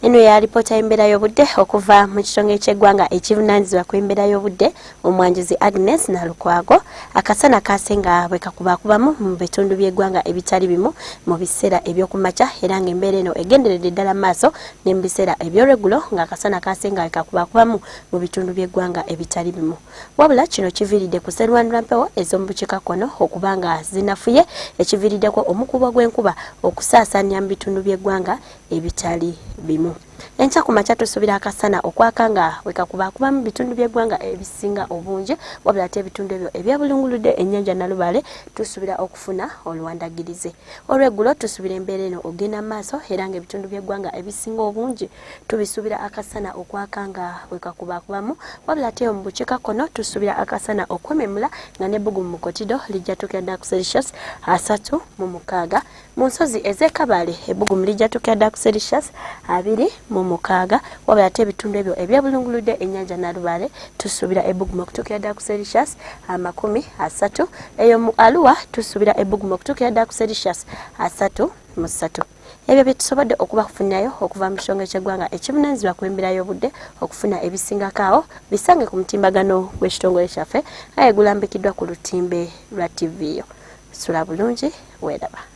Eno ya alipoota y'embeera y'obudde okuva mu kitongole ky'eggwanga ekivunaanyizibwa ku embeera y'obudde, omwanjuzi Agnes Nalukwago. Akasana kaase nga bwe kakubakubamu mu bitundu by'eggwanga ebitali bimu mu biseera eby'okumakya, era ng'embeera eno egenderedde ddala mu maaso ne mu biseera eby'olweggulo ng'akasana kaase nga bwe kakubakubamu mu bitundu by'eggwanga ebitali bimu. Wabula kino kiviiridde ku sserwandula mpewo ez'omu bukiikakkono okuba nga zinafuye, ekiviiriddeko omukubo gw'enkuba okusaasaanira mu bitundu by'eggwanga ebitali bimu. Enkya ku makya tusuubira akasana okwaka nga wekakubakuba mu bitundu by'eggwanga ebisinga obungi, wabula ate ebitundu ebyo ebyebulunguludde ennyanja Nalubaale tusuubira okufuna oluwandagirize. Olweggulo tusuubira embeera eno ogenda mu maaso, era ng'ebitundu by'eggwanga ebisinga obungi tubisuubira akasana okwaka nga wekakubakubamu, wabula ate mu bukiikakkono tusuubira akasana okwememula nga n'ebbugumu mu Kotido lijja tuukira ddala ku Celsius 36. Mu nsozi ez'e Kabale ebbugumu lijja tuukira ddala ku Celsius 26, wabula ate ebitundu ebyo ebyebulunguludde ennyanja Nalubaale tusuubira ebbugumu okutuukira ddala ku Celsius 30. Eyo mu Arua tusuubira ebbugumu okutuukira ddala ku Celsius 33. Ebyo bye tusobodde okubakufunirayo okuva mu kitongole ky'eggwanga ekivunaanyizibwa ku embeera y'obudde. Okufuna ebisingako awo bisange ku mutimbagano gw'ekitongole kyaffe, aye gulambikiddwa ku lutimbe lwa TV yo. Sula bulungi, weeraba.